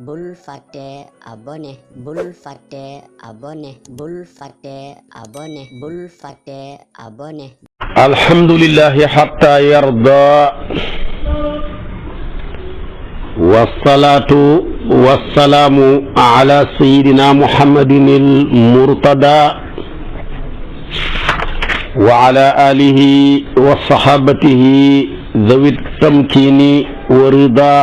bul fàtte abonné bul fàtte abonné bul fàtte abonné bul fàtte abonné. alhamdulillahi hatta yarda wassalatu wassalamu ala sayyidina muhammadin al-murtada wa ala alihi wa sahabatihi dhawi tamkini wa rida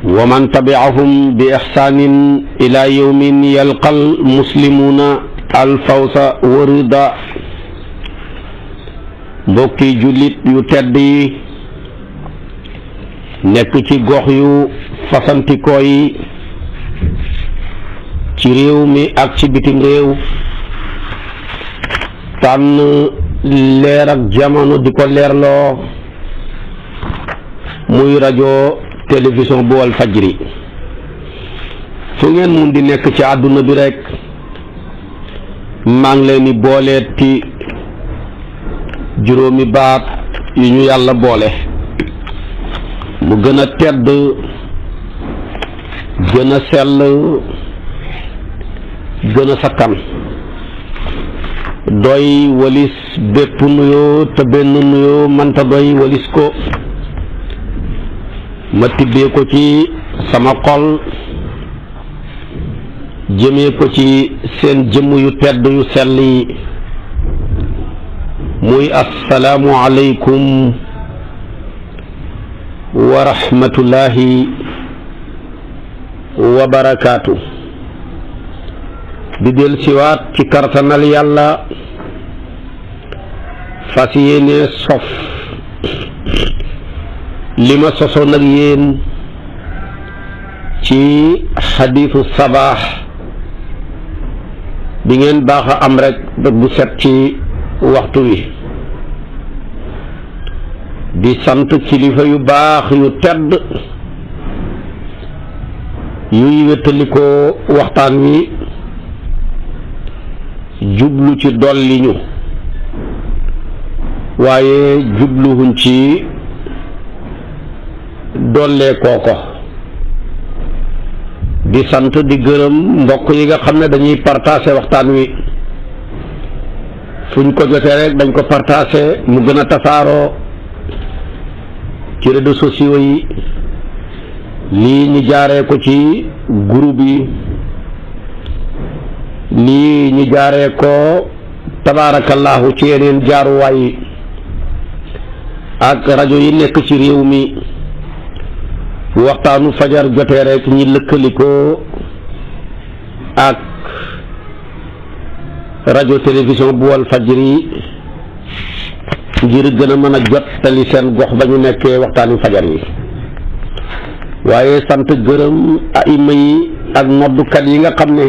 wa man tabi'ahum bi ihsanin ila yawmin yalqal muslimuna alfawsa wa rida. mbokki jullit yu tedd yi nekk ci gox yu fasantikoo yi ci réew mi ak ci bitim réew tànn leer ak jamono di ko leerloo muy rajo télévision bu wal fajri fu ngeen mun di nekk ci àdduna bi rekk maa ngi leen di booleeti juróomi baat yu ñu yàlla boole mu gën a tedd gën a sell gën a sakkan doy walis bépp nuyoo te benn nuyoo manta doy walis ko ma tibbee ko ci sama xol jëmee ko ci seen jëmm yu tedd yu sell yi muy assalaamu aleykum wa rahmatullahi wa barakaatu. di del siwaat ci kartanal yàlla fas yéene sof li ma sosoon ak yéen ci xadiisu sabaax bi ngeen baax a am rek bët bu set ci waxtu wi di sant kilifa yu baax yu tedd yuy wéttalikoo waxtaan wi jublu ci dolli ñu waaye jubluwuñ ci dollee kooko di sant di gërëm mbokk yi nga xam ne dañuy partager waxtaan wi fuñ ko jotee rek dañ ko partager mu gën a tasaaroo ci réseaux sociaux yi lii ñu jaaree ko ci groupe yi lii ñu jaaree ko tabaarakallahu ci yeneen jaaruwaay yi ak rajo yi nekk ci réew mi waxtaanu fajar jotee rek ñi lëkkalikoo ak rajo télévision bu wal fajri ngir gën a mën a jottali seen gox ba ñu nekkee waxtaanu fajar yi waaye sant gërëm aima yi ak noddukat yi nga xam ne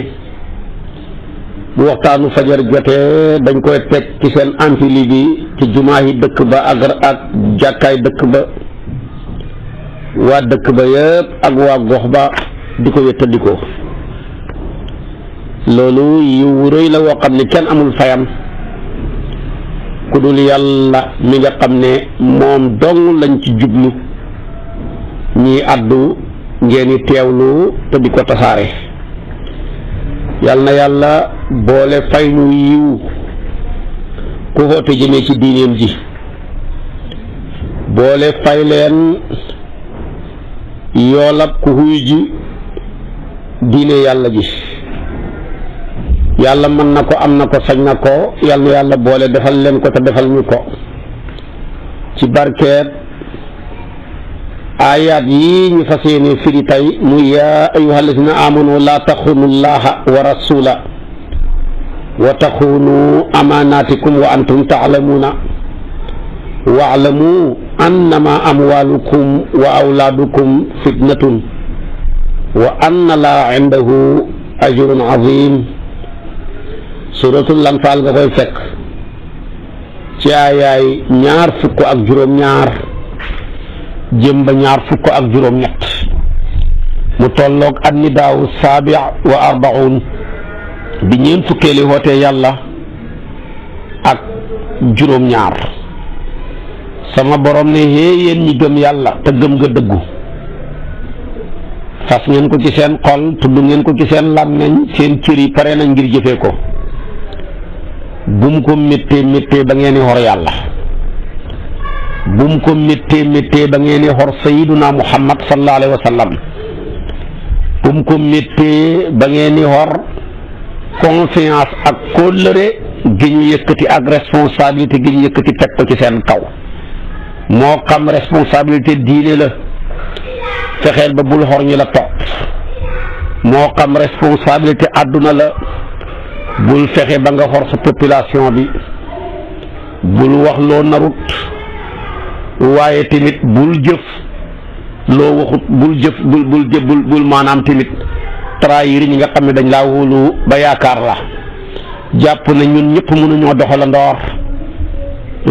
bu waxtaanu fajar jotee dañ koy teg ci seen ampli bi ci jumaa yi dëkk ba ak jàkkaay dëkk ba waa dëkk ba yëpp ak waa gox ba di ko wéttalikoo loolu yiw rëy la woo xam ne kenn amul fayam ku dul yàlla mi nga xam ne moom dong lañ ci jublu ñii àddu ngeen di teewlu te di ko tasaare yal na yàlla boole fay ñu yiw ku xoote jëmee ci diineem ji boole fay leen yoolab ku xuy ji diine yàlla ji yàlla mën na ko am na ko sañ na ko yal na yàlla boole defal leen ko te defal ñu ko ci barkeet ayaat yi ñu fas yéene firi tey muy yaa ayyuha allazina amanu laa taxunu llaha wa rasula wa taxunu amanatikum wa antum taalamuuna waalamu annama amwalukum wa awlaadukum fitnatun wa anna laa indahu ajrun azim suratul anfaal nga koy fekk ci aayaay ñaar fukk ak juróom-ñaar jëm ba ñaar fukk ak juróom-ñett mu tolloog annidaawu saabi wa arbaun bi ñeen fukkeeli wootee yàlla ak juróom-ñaar sama borom ne hee yéen ñi gëm yàlla te gëm nga dëggu fas ngeen ko ci seen xol, tudd ngeen ko ci seen làmmeñ, seen cër yi pare nañ ngir jëfee ko. bum ko méttee ba ngeen di xor yàlla, bum ko méttee ba ngeen di xor sayyiduna muhammad sallallahu alayhi wa sallam, bum ko méttee ba ngeen di xor confiance ak kóllëre gi ñu yëkkati ak responsabilité gi ñu yëkkati teg ko ci seen kaw. moo xam responsabilité diine la, fexeel ba bul xor ñi la topp. moo xam responsabilité àdduna la, bul fexe ba nga xor sa population bi. bul wax loo narut, waaye tamit bul jëf loo waxut, bul maanaam tamit trahir ñi nga xam ne dañ laa wóolu ba yaakaar la. jàpp ne ñun ñëpp mënuñoo doxalandoor,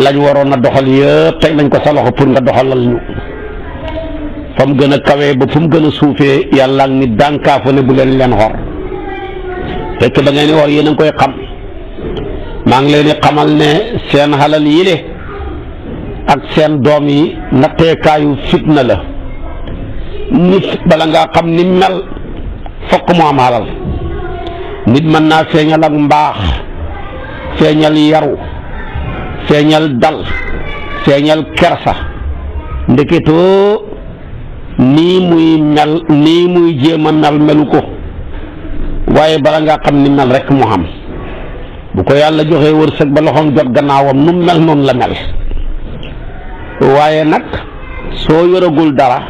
lañ waroon a doxal yëpp tey nañ ko sa loxo pour nga doxalal ñu. fa mu gën a kawee ba fu mu gën a suufee yàlla ni dànkaafu ne bu leen xor. fekk da ngeen di xor yéen a ngi koy xam. maa ngi leen di xamal ne seen xalal yile ak seen doom yi natteekaayu fitna la. nit bala ngaa xam ni mel fokk mu am xalal. nit mën naa feeñal ak mbaax, feeñal yaru, feeñal dal, feeñal kersa, ndeketoo nii muy jéem a melu ko. waaye bala ngaa xam ni mel rek mu xam. bu ko yàlla joxee wërsëg ba loxoom jot gannaawam nu mel noonu la mel. waaye nag soo yoragul dara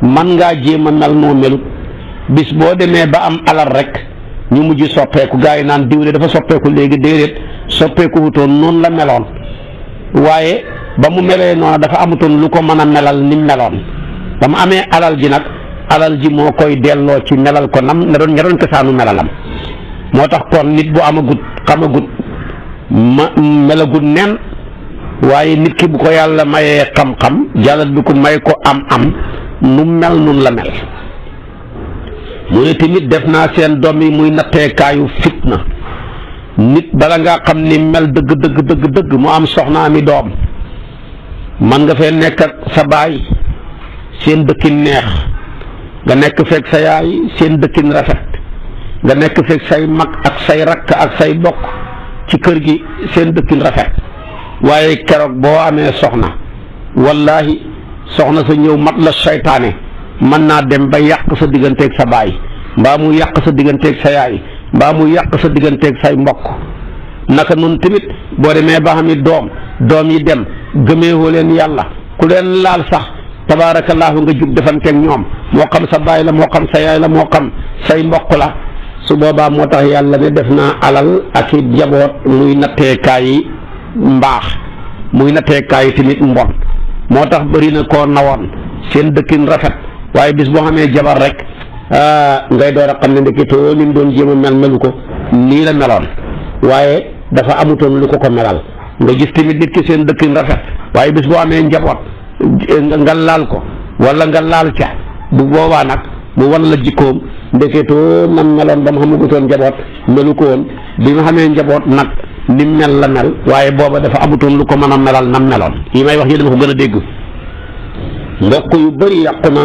man ngaa jéem a mel noo melut. bis boo demee ba am alal rek ñu mujj soppeeku. gaa yi naan diw de dafa soppeeku léegi, déedéet soppeeku wutoon noonu la meloon. waaye ba mu melee noonu dafa amutoon lu ko mën a melal ni meloon. ba mu amee alal ji nag alal ji moo koy delloo ci melal ko nam ña doon cosaanu melalam. moo tax kon nit bu amagut xamagut melagut nen. waaye nit ki bu ko yàlla mayee xam-xam jàllat bi ko may ko am nu mel nun la mel. mu ne tamit def naa seen doom yi muy natteekaayu fitna. nit bala ngaa xam ni mel dëgg mu am soxna ami doom. man nga fee nekk ak sa baay seen dëkkin neex, nga nekk fekk sa yaay seen dëkkin rafet, nga nekk fekk say mag ak say rakk ak say bokk ci kër gi seen dëkkin rafet. waaye keroog boo amee soxna wallahi soxna sa ñëw mat la seytaane mën naa dem ba yàq sa digganteeg sa baay, mbaa mu yàq sa digganteeg sa yaay, mbaa mu yàq sa digganteeg say mbokk. naka noonu tamit boo demee ba xam ni doom yi dem gëmeewoo leen yàlla, ku leen laal sax tabaarakallaahu nga jub defanteeg ñoom, moo xam sa baay la, moo xam sa yaay la, moo xam say mbokk la. su boobaa moo tax yàlla ne def naa alal ak i jaboot muy natteekaay yi mbaax, muy natteekaay yi tamit mbon. moo tax bëri na koo nawoon seen dëkkin rafet, waaye bis boo xamee jabar rek ngay door a xam ne ndeketoo li mu doon jéem a melu ko nii la meloon. waaye dafa amutoon lu ko melal. nga gis tamit nit ki seen dëkkin rafet, waaye bis boo amee njaboot nga laal ko wala nga laal ca, bu boobaa nag mu wan la jikkoom ndeketoo nam meloon ba mu xamagutoon njaboot melu ko woon. bi nga xamee njaboot nag ni mel la mel, waaye booba dafa amutoon lu ko mën a melal nam meloon. yi may wax yi dama ko gën a dégg. mbokk yu bëri yàqu na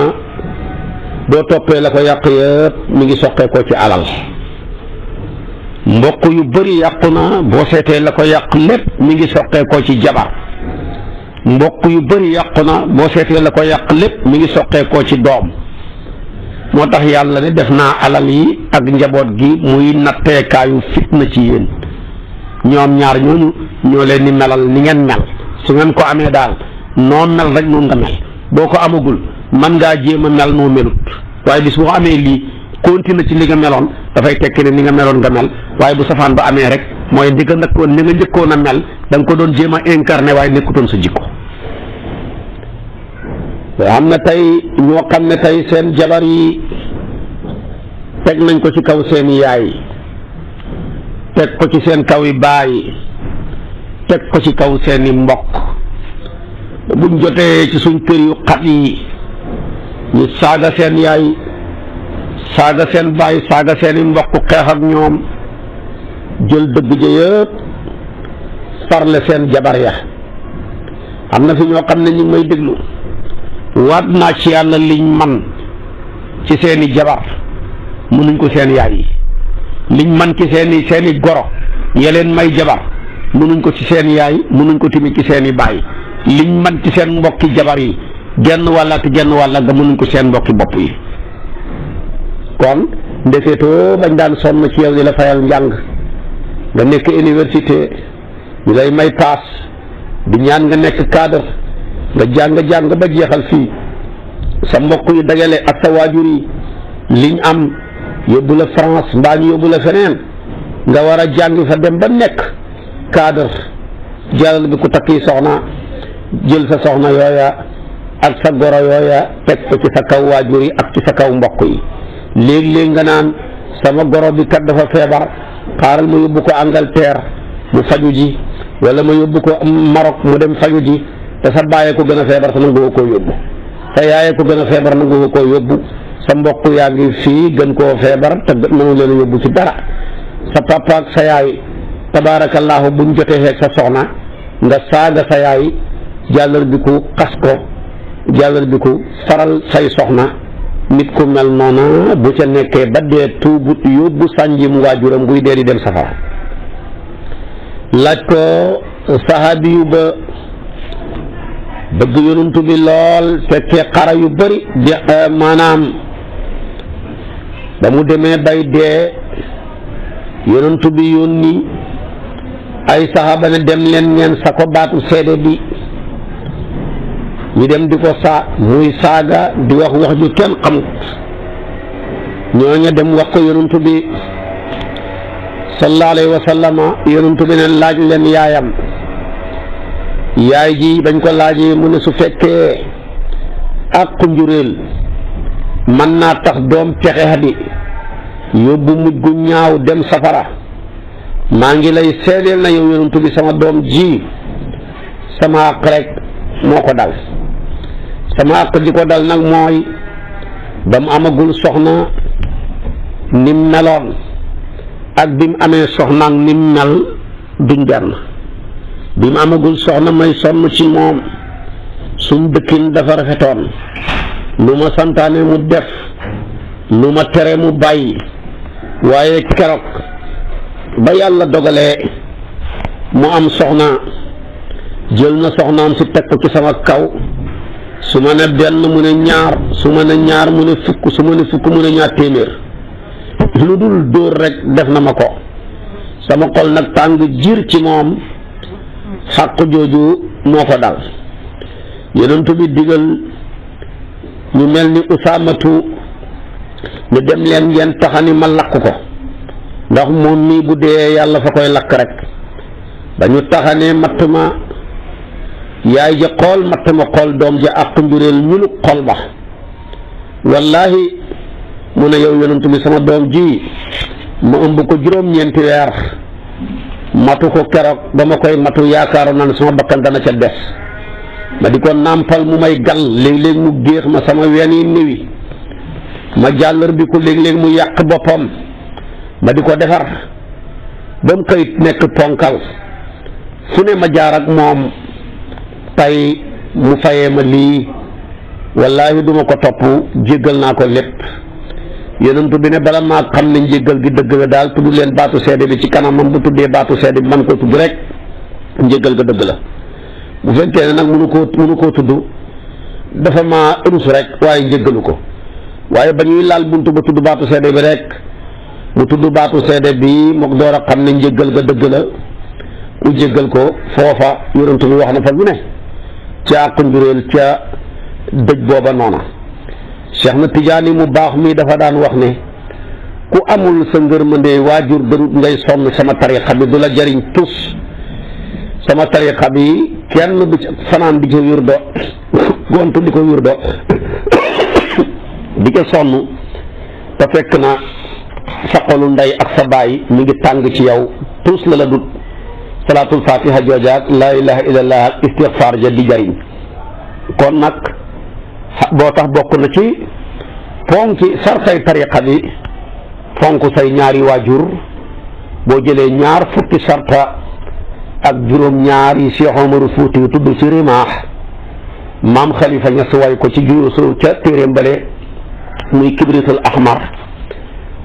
boo toppee la ko yàq yëpp mi ngi soqee ko ci alal. mbokk yu bëri yàqu na boo seetee la ko yàq lépp mi ngi soqee ko ci jabar. mbokk yu bëri yàqu na boo seetee la ko yàq lépp mi ngi soqee ko ci doom. moo tax yàlla ne def naa alal yi ak njaboot gi muy natteekaayu fitna ci yéen. ñoom ñaar ñooñu ñoo leen ni melal ni ngeen mel. su ngeen ko amee daal noo mel rek noonu nga mel. boo ko amagul man ngaa jéem a mel noo melut, waaye bis boo amee lii continue ci li nga meloon dafay tekki ne ni nga meloon nga mel. waaye bu safaan ba amee rek mooy li nga njëkkoon a mel da nga ko doon jéem a incarné waaye nekkutoon sa jikko. xam na tey ñoo xam ne tey seen jabar yi teg nañ ko ci kaw seen yaay, teg ko ci seen kaw yi baay, teg ko ci kaw seeni mbokk. buñ jotee ci suñ kër yu xat yi ñu saaga seen yaay, saaga seen baay, saaga seeni mbokk, xeex ak ñoom, jël dëgg ja yëpp farle seen jabar ya. am na fi ñoo xam ne ñu ngi may déglu, waat naa ci yàlla liñ man ci seeni jabar mënuñ ko seen yaay yi liñ man ci seeni goro ya leen may jabar mënuñ ko ci seen yaay mënuñ ko tamit ci seeni baay liñ man ci seen mbokki jabar yi genn wàll ak genn wàll nga mënuñ ko seen mbokki bopp yi. kon ndefetoo bañ daan sonn ci yow di la fayal njàng nga nekk université ñu lay may paas di ñaan nga nekk cadre nga jàng ba jeexal fii sa mbokk yi dagale ak sa waajur yi liñ am yóbbu la France mbaa ñu yóbbu la feneen nga war a jàng fa dem ba nekk cadre jàllal bi ku takki soxna jël sa soxna yooya ak sa goro yooya teg ko ci sa kaw waajur yi ak ci sa kaw mbokk yi léeg-léeg nga naan sama goro bi kat dafa feebar xaaral ma yóbbu ko Angleterre mu faju ji wala ma yóbbu ko Maroc mu dem faju ji te sa bàyyee ko gën a feebar te nangu koo yóbbu sa yaayee ko gën a feebar nangu koo yóbbu sa mbokk yaa ngi fii gën koo feebar te nangu leen yóbbu ci dara sa papa ak sa yaay tabaarakallaahu buñ jotee feeg sa soxna nga saaga sa yaay jàllar bi ku xas ko jàllar bi ku faral say soxna nit ku mel noona bu ca nekkee ba dee tuubut yóbbu sànjim waajuram buy dee di dem safara. laaj ko saxaabi yu ba bëgg yonantu bi lool fekkee xara yu bari di maanaam ba mu demee bay dee yonantu bi yónni ay saxaaba ne dem leen ngeen sa ko baatu seede bi ñu dem di ko muy saaga di wax wax ju kenn xamut ñooña dem wax ko yonantu bi sallallahu alayhi wa sallama yonantu bi ne laaj leen yaayam yaay ji bañ ko laajee mu ne su fekkee ak njuréel mën naa tax doom pexe di yóbbu mujj gu ñaaw dem safara maa ngi lay seedeel na yow yonantu bi sama doom ji sama àq rek moo ko dal sama àq di ko dal nag mooy ba mu amagul soxna nim meloon ak bi mu amee soxnaak nim mel duñ benn bi mu amagul soxna may sonn ci moom suñ dëkkin dafa rafetoon lu ma santaane mu def lu ma tere mu bàyyi waaye keroog ba yàlla dogalee mu am soxna jël na soxnaam si teg ko ci sama kaw su ma ne benn mu ne ñaar su ma ne ñaar mu ne fukk su ma ne fukk mu ne ñaar téeméer lu dul dóor rek def na ma ko sama xol nag tàng jiir ci moom xàq jooju moo ko dal yonent bi digal ñu mel ni usaamatu ñu dem leen ngeen taxani ma lakk ko ndax moom mii bu dee yàlla fa koy lakk rek ba ñu taxanee matt ma yaay ja xool matt ma xool doom ja àq njuréel ñulu xol ba wallaahi mu ne yow yonent bi sama doom ji ma ëmb ko juróom-ñeenti weer matu ko keroog ba ma koy matu yaakaaroon naa ne sama bakkan dana ca des ma di ko nàmpal mu may gal léeg-léeg mu géex ma sama ween yi néwi ma jàllar bi ko léeg-léeg mu yàq boppam ma di ko defar ba mu koy nekk ponkal fu ne ma jaar ak moom tey mu fayee ma lii wallaahi duma ko topp jéggal naa ko lépp yonentu bi ne bala maa xam ne njéggal gi dëgg la daal tudd leen baatu seede bi ci kanamam bu tuddee baatu seede bi man koo tudd rek njéggal ga dëgg la bu fekkee ne nag mënu koo tudd dafa ma rus rek waaye njéggalu ko waaye ba ñuy laal buntu ba tudd baatu seede bi rek mu tudd baatu seede bi mook door a xam ne njéggal ga dëgg la mu jéggal ko foofa yonentu bi wax na fa lu ne ca àq njuréel ca dëj booba noona Cheikh na Tijaani mu baax mi dafa daan wax ne ku amul sa ngërmande waajur gënut ngay sonn sama tariqa bi du la jariñ tus sama tariqa bi kenn du ci fanaan di ko wirdo gontu di ko wirdo di ko sonn te fekk na sa xolu ndey ak sa baay mi ngi tàng ci yow tus la la dut salaatul fatiha joojaak laa ilaha illallah ak istighfar ja di jariñ kon nag boo tax bokk na ci fonki sartay tariqa bi fonk say ñaari waajur boo jëlee ñaar fukki sarta ak juróom ñaar yi Cheikh Omarou Fouti tudd ci rimaax maam Khalifa Niass way ko ci juróom ca téeréem bale muy kibritul ahmar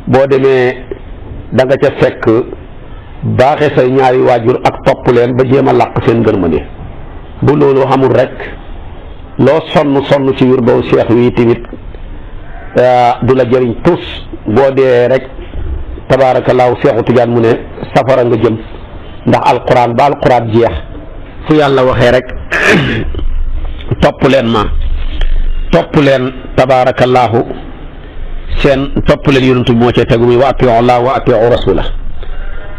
boo demee da nga ca fekk baaxe say ñaari waajur ak topp leen ba jéem a làq seen ngërmande. bu loolu xamul rek loo sonn ci wir boobu cheikh wi tamit du la jëriñ tus boo dee rek tabaarakallaahu Seexu Tijaan mu ne safara nga jëm ndax alquran ba alquran jeex fu yàlla waxee rek topp leen tabaarakallaahu seen topp leen yonent bi moo cay tegu muy wa atiu Allah wa atiu rasula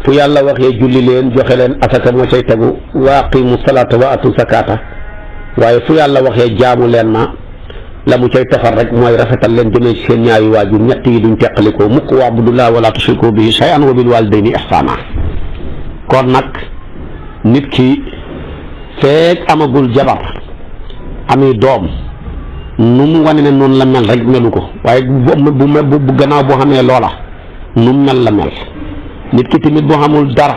fu yàlla waxee julli leen joxe leen asaka moo cay tegu wa aqimu salaata wa atu zakata waaye fu yàlla waxee jaamu leen ma la mu cay tafar rek mooy rafetal leen jëmee ci seen ñaari waajur ñett yi duñ teqalikoo mukk wa'budullaaha wala tushriku bihi shay'an wa bil waalidayni ihsaana. kon nag nit ki feek amagul jabar ami doom nu mu wane ne noonu la mel rek melu ko waaye bu gannaaw boo xamee loola nu mu mel la mel. nit ki tamit boo xamul dara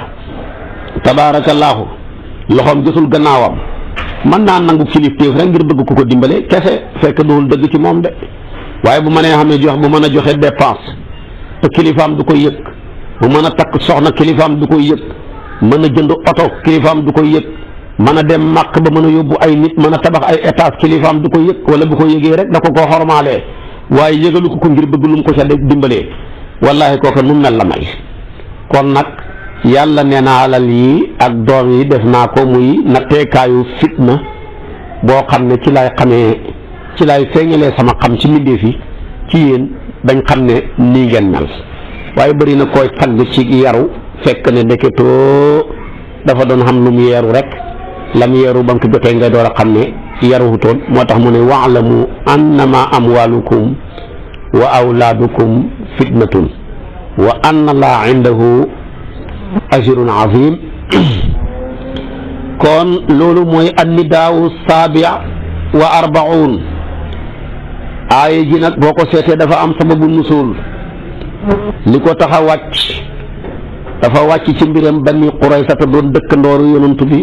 tabaarakallaahu loxoom gisul gannaawam mën naa nangu kilifteef rek ngir bëgg ku ko dimbale kese fekk duhul dëgg ci moom de waaye bu mënee xamee jox bu mën a joxe dépense te kilifaam du koy yëg bu mën a takk soxna kilifaam du koy yëg mën a jënd oto kilifaam du koy yëg mën a dem màkk ba mën a yóbbu ay nit mën a tabax ay étage kilifaam du ko yëg wala bu ko yëgee rek da ko koo xormaalee waaye yëgalu ko ngir bëgg lu mu ko ca dimbalee wallaahi kooka nu mel la may. kon nag yàlla nee na alal yi ak doom yi def naa ko muy natteekaayu fitna boo xam ne ci lay feeñalee sama xam ci mbindéef yi ci yéen bañ xam ne nii ngeen mel waaye bëri na koy tagg ci yaru fekk ne ndeketoo dafa doon xam lu mu yeeru rek lam yeeru ba mu ko jotee ngay door a xam ne yaruwutoon moo tax mu ne wa'lamu annama amwalukum wa awlaadukum fitnatun wa anna Allaaha indahu ajrun azim. kon loolu mooy annidaawu saabi' wa arbaun aaya ji nag boo ko seetee dafa am sababu nusul li ko tax a wàcc dafa wàcc ci mbiram Bani Qurayza te doon dëkkandooru yonent bi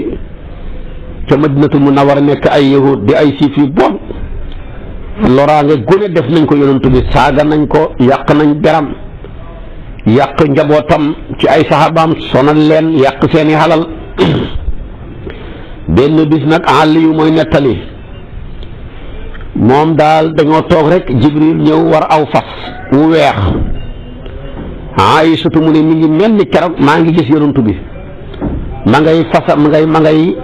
ca Madinatu Munawwara nekk ay yahud di ay siif yu bon loraange gune def nañ ko yonent bi saaga nañ ko yàq nañ deram yàq njabootam ci ay saxaabaam sonal leen yàq seeni xalal benn bis nag àll yu mooy nettali moom daal dañoo toog rek Jibril ñëw war aw fas wu weex Aysatu mu ne mi ngi mel ni keroog maa ngi gis yonent bi ma ngay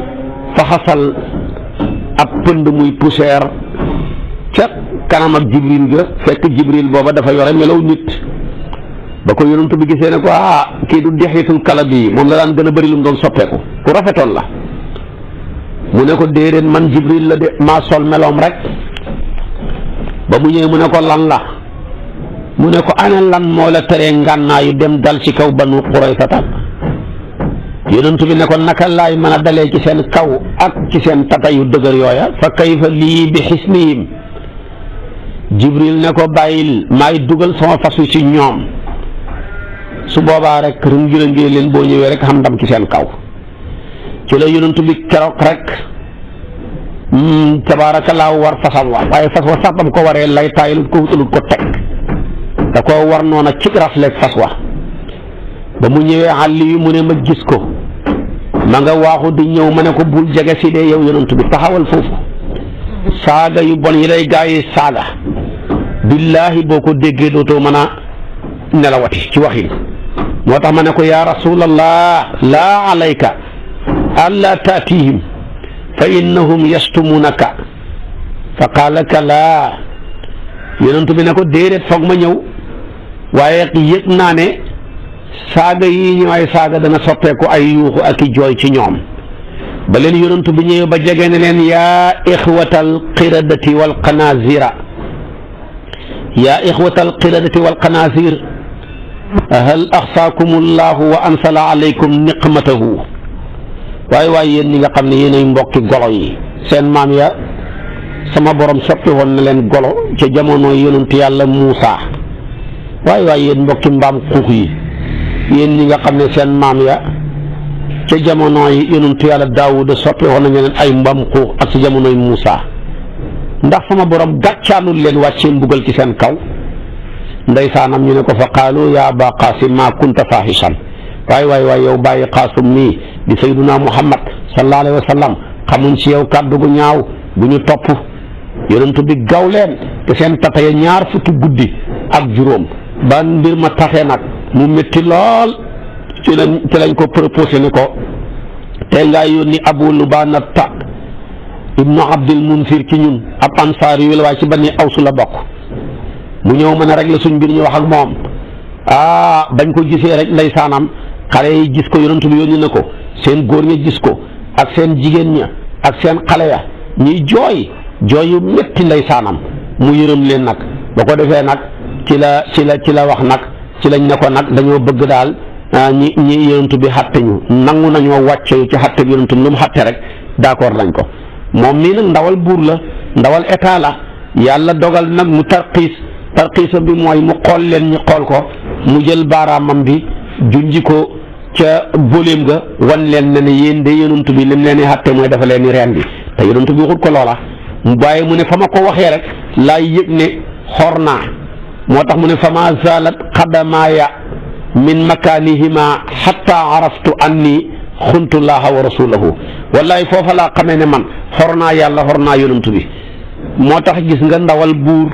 faxasal ab pënd muy poussière ca kanam ak Jibril ga fekk Jibril booba dafa yore melaw nit ba ko yonent bi gisee ne ko kii du Dihyatul Kalbi moom la daan gën a bëri lu mu doon soppeeku ku rafetoon la mu ne ko déedéet man Jibril la de maa sol meloom rek ba mu ñëwee mu ne ko lan la mu ne ko ana lan moo la teree ngànnaayu dem dal ci kaw Banu Qurayza yonent bi ne ko naka laay mën a dalee ci seen kaw ak ci seen tata yu dëgër yooya fa kayfa lii bi xisnihim Jibril ne ko bàyyil maay dugal sama fas wi ci ñoom su boobaa rek rëngirëngee leen boo ñëwee rek xam ndam ci seen kaw ci la yonent bi keroog rek tabaarakallaahu war fasam wa waaye fas wa sax ba mu ko waree lay taayilut ko wutalut ko teg da ko war noona ci rafleeg fas wa ba mu ñëwee àll yi mu ne ma gis ko ma nga waaxu di ñëw ma ne ko bul jege si dee yow yonent bi taxawal foofu saaga yu bon yi lay gaa yi saaga billaahi boo ko déggee dootoo mën a nelawati ci waxin moo tax ma ne ko yaa rasulallah laa alayka allaa taatihim fa innahum yastumuunaka fa qaala kalaa yonent bi ne ko déedéet foog ma ñëw waaye yëg naa ne saaga yi ñu ay saaga dana soppeeku ay yuuxu ak i jooy ci ñoom ba leen yonent bi ñëwee ba jege ne leen yaa ixwatal qiradati wal qanaazira yaa ixwatal qiradati wal qanaazir hal axsaakumu llahu wa ansala alaykum niqmatahu waaye yéen ñi nga xam ne yéenay mbokki golo yi seen maam ya sama borom soppi woon na leen golo ca jamono yonent yàlla Muusa waaye yéen mbokki mbaam xuux yi yéen ñi nga xam ne seen maam ya ca jamono yi yonent yàlla Daawuda soppi woon nañu leen ay mbaam xuux ak ci jamonoy Muusa ndax sama borom gàccaalul leen wàccee mbugal ci seen kaw ndeysaanam ñu ne ko fa qaalu ya aba qasim ma kunta fahishan waay yow bàyyi qaasim mii di sayyiduna muhammad sallallahu alayhi wa sallam xamuñ ci yow kàddu gu ñaaw bu ñu topp yonent bi gaw leen te seen tata ya 2 fukki guddi ak juróom ba mbir ma taxee nag mu métti lool ci lañ ko proposé ni ko te ngaa yónni Abu Lubaanata ibnu Abdil Munzir ci ñun ab ansaar yu la waaye ci Bani Aws la bokk mu ñëw mën a régler suñ mbir ñu wax ak moom bañ ko gisee rek ndeysaanam xale yi gis ko yonent bi yónni na ko seen góor ña gis ko ak seen jigéen ña ak seen xale ya ñuy jooy yu métti ndeysaanam mu yërëm leen nag ba ko defee nag ci la wax nag ci lañ ne ko nag dañoo bëgg daal ñi yonent bi xatte ñu nangu nañoo wàcce yu ci xatte bi yonent bi lu mu xatte rek d'accord nañ ko moom mii nag ndawal buur la ndawal état la yàlla dogal nag mu tarxiisam bi mooy mu xool leen ñu xool ko mu jël baaraamam bi junji ko ca boleem ga wan leen ne yéen de yonent bi lim leen di xatte mooy dafa leen di reen bi te yonent bi waxut ko loola mu bàyyi mu ne fa ma ko waxee rek laay yëg ne xor naa moo tax mu ne fa ma zalat xadamaaya min makaanihima xatta araftu anni xuntullaha wa rasulahu wallahi foofa laa xamee ne man xor naa yàlla xor naa yonent bi moo tax gis nga ndawal buur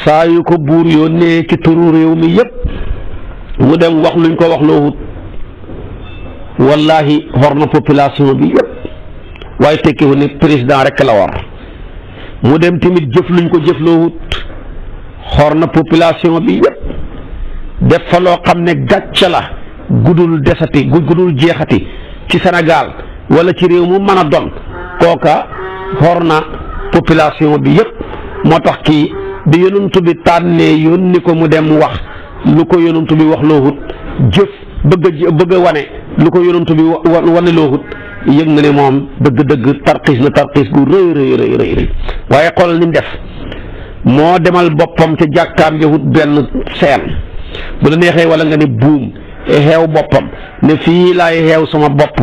saa yu ko buur yónnee ci turu réew mi yépp mu dem wax luñ ko wax loowut wallahi xor na population bi yépp waaye tekkiwu ne président rek la war mu dem tamit jëf luñ ko jëf loowut xor na population bi yépp def fa loo xam ne gàcce la gudul desati gudul jeexati ci Sénégal wala ci réew mu mën a doon kooka xor na population bi yépp moo tax kii bi yonent bi tànnee yónni ko mu dem wax lu ko yonent bi wax loowut jëf bëgg a wane lu ko yonent bi wane loowut yëg na ne moom dëgg tarxiis na tarxiis gu rëy waaye xoolal ni mu def moo demal boppam ca jàkkaam ja wut benn seen bu la neexee wala nga ne buum xeew boppam ne fii laay xeew sama bopp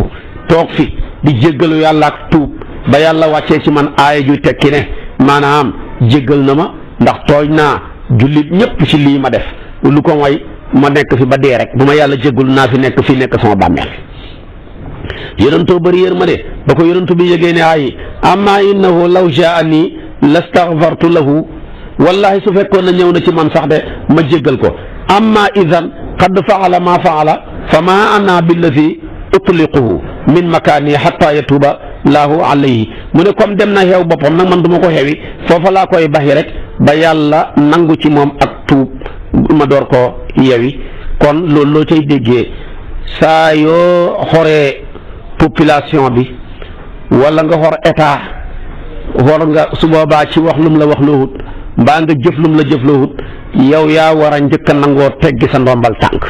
toog fi di jéggalu yàlla ak tuub ba yàlla wàccee ci man aaya ju tekki ne maanaam jéggal na ma ndax tooñ naa jullit ñëpp ci lii ma def lu ko mooy ma nekk fi ba dee rek bu ma yàlla jéggul naa fi nekk sama bàmmeel yonentoo bëri yërmande ba ko yonentu bi yëgee ne ay amma innahu law jaani lastaghfartu lahu wallahi su fekkoon na ñëw na ci man sax de ma jéggal ko amma idan qad faala ma faala fa ma ana billazi utliquhu min makaani hatta yatuba laahu alayhi mu ne comme dem na xeew boppam nag man du ma ko xewi foofa laa koy baxi rek ba yàlla nangu ci moom ak tuub ma door ko yewi kon loolu loo cay déggee saa yoo xoree population bi wala nga xor état xor nga su boobaa ci wax lum la wax loowut mbaa nga jëf lum la jëf loowut yow yaa war a njëkk a nangoo teggi sa ndombal tànk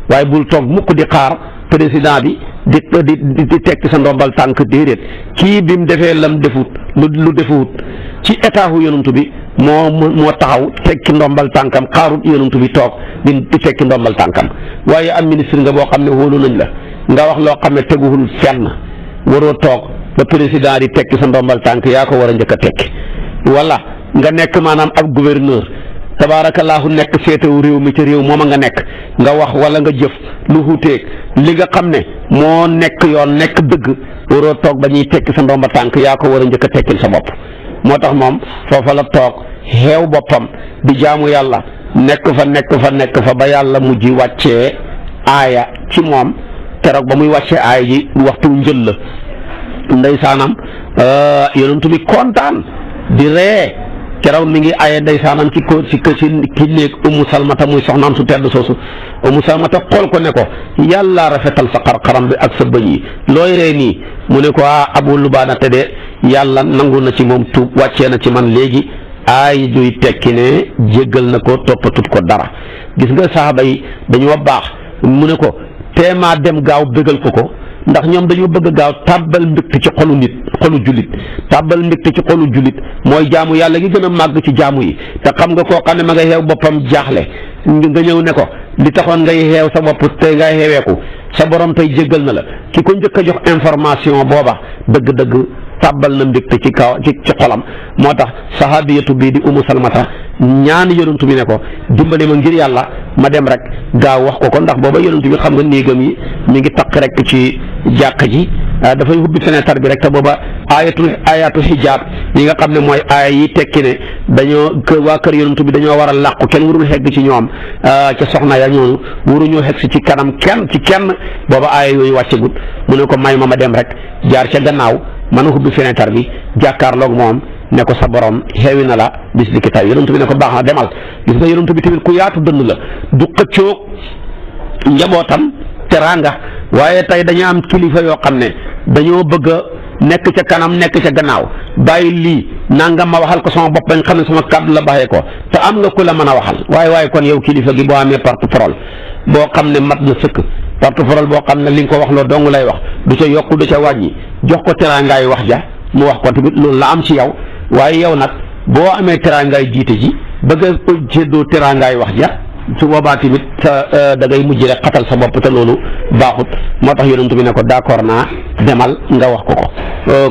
waaye bul toog mukk di xaar président bi di tekki sa ndombal tànk déedéet kii bi mu defee lam defut lu defuwut ci état hu yonantu bi moo taxaw tekki ndombal tànkam xaarut yonantu bi toog di tekki ndombal tànkam waaye am ministre nga boo xam ne wóolu nañ la nga wax loo xam ne teguwul fenn waroo toog ba président di tekki sa ndombal tànk yaa ko war a njëkk a tekki wala nga nekk maanaam ab gouverneur tabaarakallaahu nekk féetewu réew mi ci réew mooma nga nekk nga wax wala nga jëf lu xuuteeg li nga xam ne moo nekk yoon nekk dëgg waroo toog ba ñuy tekki sa ndomba tànk yaa ko war a njëkk a tekkil sa bopp moo tax moom foofa la toog xeew boppam di jaamu yàlla nekk fa ba yàlla mujj wàccee aaya ci moom keroog ba muy wàccee aaya ji waxtu njël la ndeysaanam yonentu bi kontaan di ree keroog mi ngi aye ndeysaanam ci néeg Ummu Salmata muy soxnaam su tedd soosu Ummu Salmata xool ko ne ko yàlla rafetal sa xar-xaram bi ak sa bëñ yi looy ree nii mu ne ko Abu Lubaanata de yàlla nangu na ci moom tuub wàccee na ci man léegi aay duy tekki ne jéggal na ko toppatut ko dara gis nga saxaaba yi dañoo baax mu ne ko teemaa dem gaaw bégal ko ndax ñoom dañoo bëgg a gaaw tàbbal mbégte ci xolu jullit tàbbal mbégte ci xolu jullit mooy jaamu yàlla gi gën a màgg ci jaamu yi te xam nga koo xam ne ma nga xeew boppam jaaxle nga ñëw ne ko li taxoon ngay xeew sa bopp tey ngay xeweeku sa borom tey jéggal na la ki ko njëkk a jox information booba dëgg-dëgg tàbbal na mbégte ci kaw ci xolam moo tax sahabiyatu bii di Umu Salmata ñaan yonent bi ne ko dimbali ma ngir yàlla ma dem rek gaaw wax ko ndax booba yonent bi xam nga néegam yi mi ngi takk rek ci jàkka ji dafay ubbi fenêtre bi rek te booba ayatu xijaab yi nga xam ne mooy aaya yi tekki ne dañoo waa kër yonent bi dañoo war a làqu kenn warul xegg ci ñoom ca soxna ya ñoonu waruñoo xegg si ci kanam kenn booba aaya yooyu wàccegut mu ne ko may ma dem rek jaar ca gannaaw mën a ubbi fenêtre bi jàkkaarloog moom ne ko sa borom xeewi na la bis li ki tay yonent bi ne ko baax na demal gis nga yonent bi tamit ku yaatu dënn la du xëccoo njabootam teraanga waaye tey dañu am kilifa yoo xam ne dañoo bëgg a nekk ca kanam nekk ca gannaaw bàyyi lii nangam ma waxal ko sama bopp bañ xam ne sama kàddu la bàyyee ko te am nga ku la mën a waxal waaye kon yow kilifa gi boo amee porte-parole boo xam ne mat na sëkk porte-parole boo xam ne li nga ko wax loo dong lay wax du ca yokku du ca wàññi jox ko teraangaay wax ja mu wax ko tamit loolu la am ci yow waaye yow nag boo amee teraangaay jiite ji bëgg a séddoo teraangaay wax ja su boobaa tamit da ngay mujj rek xatal sa bopp te loolu baaxut moo tax yonent bi ne ko d'accord naa demal nga wax ko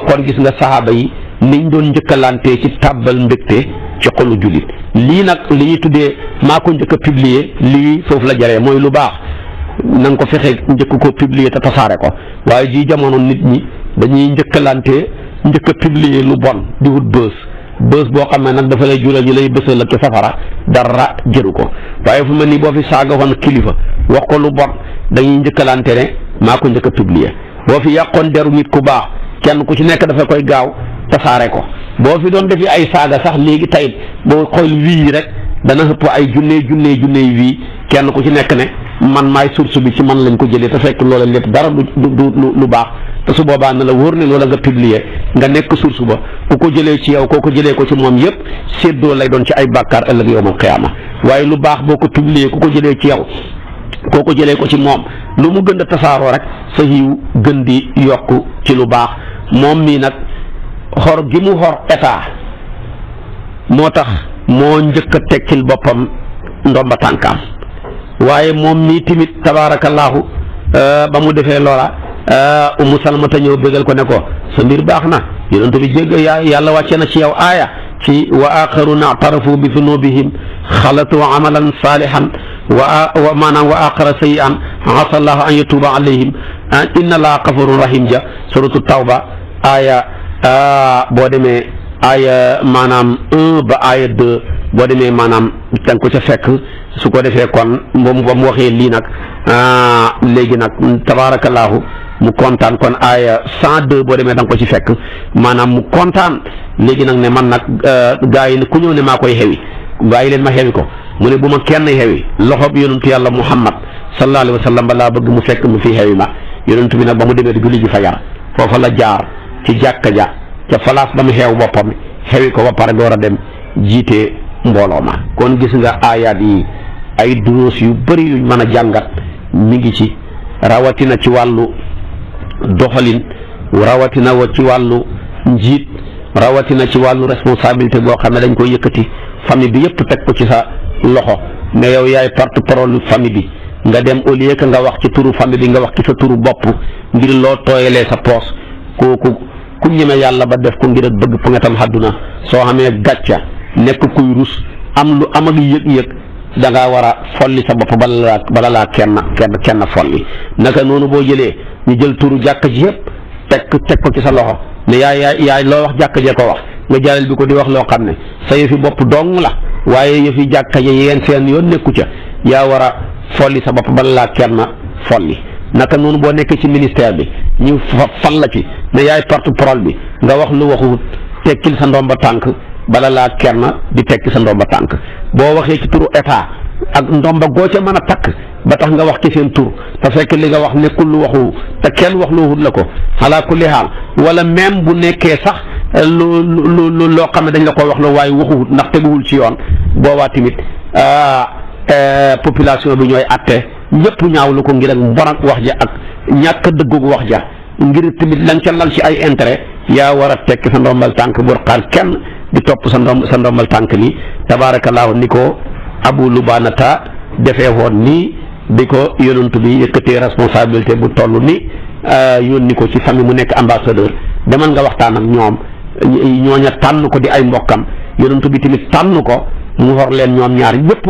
kon gis nga saxaaba yi niñ doon njëkkalantee ci tàbbal mbégte ci xolu jullit lii nag li ñuy tuddee maa ko njëkk a publier lii foofu la jaree mooy lu baax na nga ko fexe njëkk ko publier te tasaare ko waaye ji jamono nit ñi dañuy njëkkalantee njëkk a publier lu bon di wut bës boo xam ne nag dafa lay jural ñu lay bësal ak safara dara jëru ko waaye fu mel ni boo fi saaga woon kilifa wax ko lu bon dañuy njëkkalante ne maa ko njëkk a publier boo fi yàqoon deru nit ku baax kenn ku ci nekk dafa koy gaaw tasaare ko boo fi doon defi ay saaga sax léegi tey boo xool wii rek dana ëpp ay junne wii kenn ku ci nekk ne man maay source bi ci man lañ ko jëlee te fekk loola lépp dara du lu baax te su boobaa na la wóor ne loola nga publier nga nekk source ba ku ko jëlee ci yow koo ko jëlee ko ci moom yëpp séddoo lay doon ci ay bàkkaar ëllëg yawmal qiyaama waaye lu baax boo ko publier ku ko jëlee ci yow koo ko jëlee ko ci moom lu mu gën a tasaaroo rek sa yiw gën di yokku ci lu baax moom mii nag xor gi mu xor état moo tax moo njëkk a tekkil boppam ndomba tànkaam waaye moom mii tamit tabaarakallaahu ba mu defee loola Umu Salmata ñëw bégal ko ne ko sa mbir baax na yonent bi jégg yàlla wàcce na ci yow aaya ci wa axaruna atarafu bi zunubihim xalatu amalan salihan wa maanaam wa axara sayi'an asa allahu an yatuba alayhim inna allaha gafurun rahim ja suratu tawba aaya boo demee aaya maanaam 1 ba aaya 2 boo demee maanaam danga ko ca fekk su ko defee kon moom ba mu waxee lii nag léegi nag tabaarakallaahu mu kontaan kon aaya 102 boo demee da nga ko ci fekk maanaam mu kontaan léegi nag ne man nag gaa yi ku ñëw ne maa koy xewi bàyyi leen ma xewi ko mu ne bu ma kenn xewi loxob yonentu yàlla Muhammad sallallahu alayhi wa sallam balaa bëgg mu fekk mu fi xewi ma yonentu bi nag ba mu demee di julli ji fajar foofa la jaar ci jàkka ja ca falaas ba mu xeew boppam xewi ko ba pare door a dem jiite mbooloo ma kon gis nga aayaat yi ay duruus yu bëri yuñ mën a jàngat mi ngi ci rawatina ci wàllu doxalin rawatina ci wàllu njiit rawatina ci wàllu responsabilité boo xam ne dañ koy yëkkati famille bi yëpp teg ko ci sa loxo ne yow yaay porte-parole famille bi nga dem au lieu que nga wax ci turu famille bi nga wax ci sa turu bopp ngir loo tooyalee sa poos kooku ku ñeme yàlla ba def ko ngir ak bëgg fu nga tam àdduna soo xamee gàcca nekk kuy rus am lu am ak yëg-yëg da ngaa war a folli sa bopp bala laa kenn folli naka noonu boo jëlee ñu jël turu jàkka ji yëpp teg ko ci sa loxo ne yaay loo wax jàkka jee ko wax nga jàllal bi ko di wax loo xam ne sa yëfi bopp dong la waaye yëfi jàkka ji yéen seen yoon nekku ca yaa war a folli sa bopp bala laa kenn folli naka noonu boo nekkee ci ministère bi ñu fal la ci ne yaay porte-parole bi nga wax lu waxut tekkil sa ndomba tànk bala laa kenn di tekki sa ndomba tànk boo waxee ci turu état ak ndomba goo ca mën a takk ba tax nga wax ci seen tur te fekk li nga wax nekkul lu waxu te kenn wax loo wut la ko ala kulli haal wala même bu nekkee sax loo xam ne dañ la ko wax loo waaye waxuwut ndax teguwul ci yoon boobaa tamit population bi ñooy atte ñëpp ñaawlu ko ngir ak mbon ak wax ja ak ñàkk a dëggoog wax ja ngir tamit lañ ca lal ci ay intérêt yaa war a tekki sa ndombal tànk bu xaar kenn di topp sa ndombal tànk li tabaarakallaahu ni ko Abu Lubaanata defee woon nii di ko yonent bi yëkkatee responsabilité bu toll ni yónni ko ci famille mu nekk ambassadeur demal nga waxtaan ak ñoom ñooña tànn ko di ay mbokkam yonent bi tamit tànn ko mu xor leen ñoom ñaar ñëpp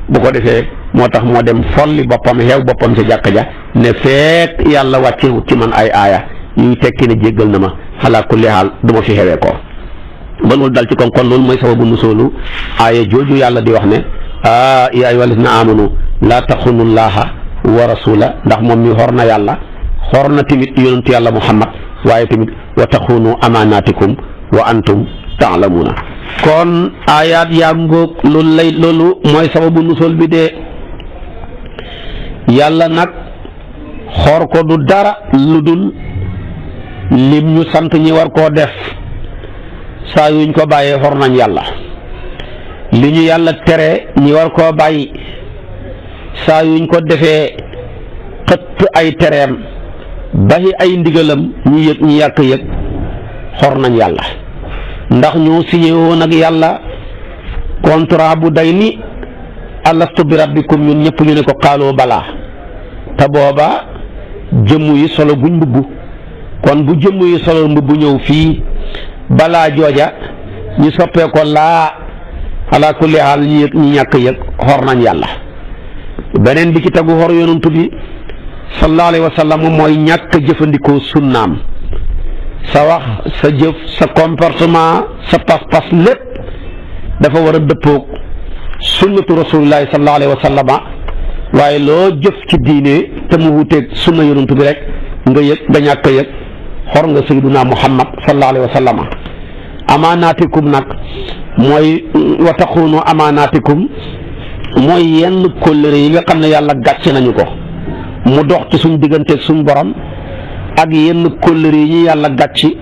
bu ko defee moo tax moo dem folli boppam xeew boppam sa jàkka ja ne fekk yàlla wàccewut ci man ay aaya yuy tekki ne jéggal na ma xalaa kulli haal du ma fi xewee ko ba loolu dal ci kon loolu mooy sababu nusoolu aaya jooju yàlla di wax ne yaa ayyuhal lazina amanu laa taxunu llaaha wa rasula ndax moom mi xor na yàlla xor na tamit yonentu yàlla muhammad waaye tamit wa taxunu amaanaatikum wa antum taalamuuna kon aayaat yaa ngoog loolu mooy sababu nusool bi de yàlla nag xor ko du dara lu dul lim ñu sant ñi war koo def saa yuñ ko bàyyee xor nañ yàlla li ñu yàlla tere ñi war koo bàyyi saa yuñ ko defee xëtt ay tereem baxi ay ndigalam ñu yëg ñu yàq yëg xor nañ yàlla ndax ñu signé woon ak yàlla contrat bu day ni alastu bi rabbikum ñun ñëpp ñu ne ko xaaloo balaa te booba jëmm yi solo guñ mbubb kon bu jëmm yi solo mbubb ñëw fii balaa jooja ñu soppee ko laa ala kulli haal ñu yëg ñu ñàkk yëg xor nañ yàlla beneen bi ci tegu xor yonent bi sallallahu alayhi wa sallam mooy ñàkk jëfandikoo sunnaam sa wax sa jëf sa comportement sa pas-pas lépp dafa war a dëppoog sunnatu rasulillahi sallallahu alayhi wa sallam waaye loo jëf ci diine te mu wuteeg sunna yonent bi rek nga yëg nga ñàkk yëg xor nga sayyiduna muhammad sallallahu alayhi wa sallam amaanaatikum nag mooy wa taxunu amaanaatikum mooy yenn kóllëre yi nga xam ne yàlla gàcce nañu ko mu dox ci suñ digganteeg suñ borom ak yenn kóllëre yi ñu yàlla gàcci